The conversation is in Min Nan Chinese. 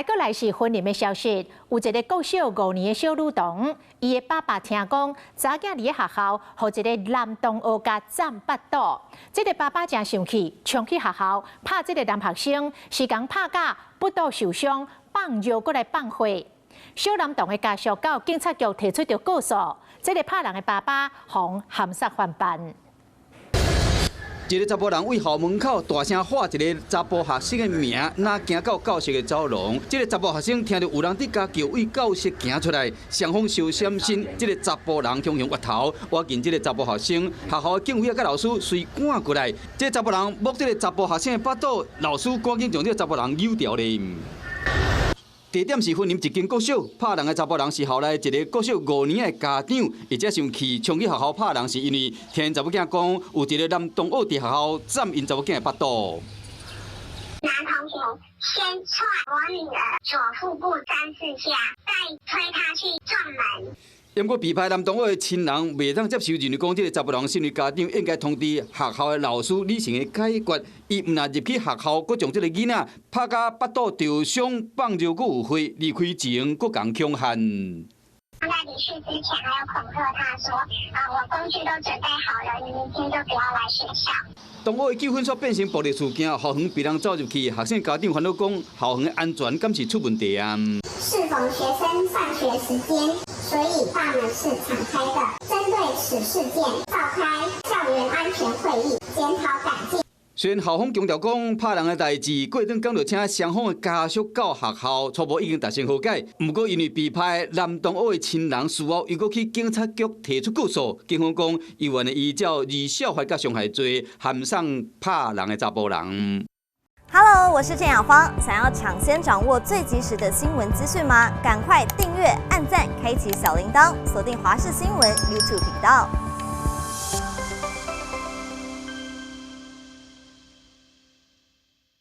閣來是雲林的消息，有一个國小五年的小女童，伊的爸爸聽講，查某囝佇咧學校，予一个男同學共攢腹肚，這个爸爸誠生氣，衝去學校拍這个男學生，是共拍甲腹肚受傷，放尿閣來放血。小男童的家屬到警察局提出著告訴，這个拍人的爸爸予函釋還辦。一个查埔人對校門口大聲喊一个查埔學生的名，若行到教室的走廊，這个查埔學生聽著有人佇共叫，對教室行出來，雙方相閃身，這个查埔人強行越頭，挖緊這个查埔學生，學校的警衛佮老師隨趕過來，這个查埔人摸這个查埔學生的腹肚，老師趕緊將這个查埔人扭掉咧。地點是雲林一間國小，拍人的查埔人是校內一个國小五年的家長，而且生氣衝去學校拍人，是因為聽查某囝講有一个男同學佇學校攢𪜶查某囝的腹肚。男同學先踹我女兒左腹部三四下，再推她去撞門。毋過被拍男同學的親人袂當接受，認為講這个查埔人身為家長應該通知學校的老師理性的解決。伊毋但入去學校，閣將這个囡仔拍甲腹肚受傷，放尿閣有血，離開前閣共恐嚇。在離去之前，還有恐嚇他說：啊，我工具都準備好了，你明天就不要來學校。同學的糾紛煞變成暴力事件，校園被人走入去，學生家長煩惱講校園的安全敢是出問題啊？適逢學生上學時間，所以大門是敞開的。針對此事件，召開校園安全會議，檢討改進。雖然校方強調講拍人的代誌，過轉講著請雙方的家屬到學校，初步已經達成和解。毋過因為被拍男同學的親人事後又閣去警察局提出告訴，警方講猶原會依照兒少法佮傷害罪，函送拍人的查埔人。 Hello，我是鄭雅芳。想要搶先掌握最及時的新聞資訊嗎？趕快訂閱、按讚、開啟小鈴鐺，鎖定華視新聞 YouTube 頻道。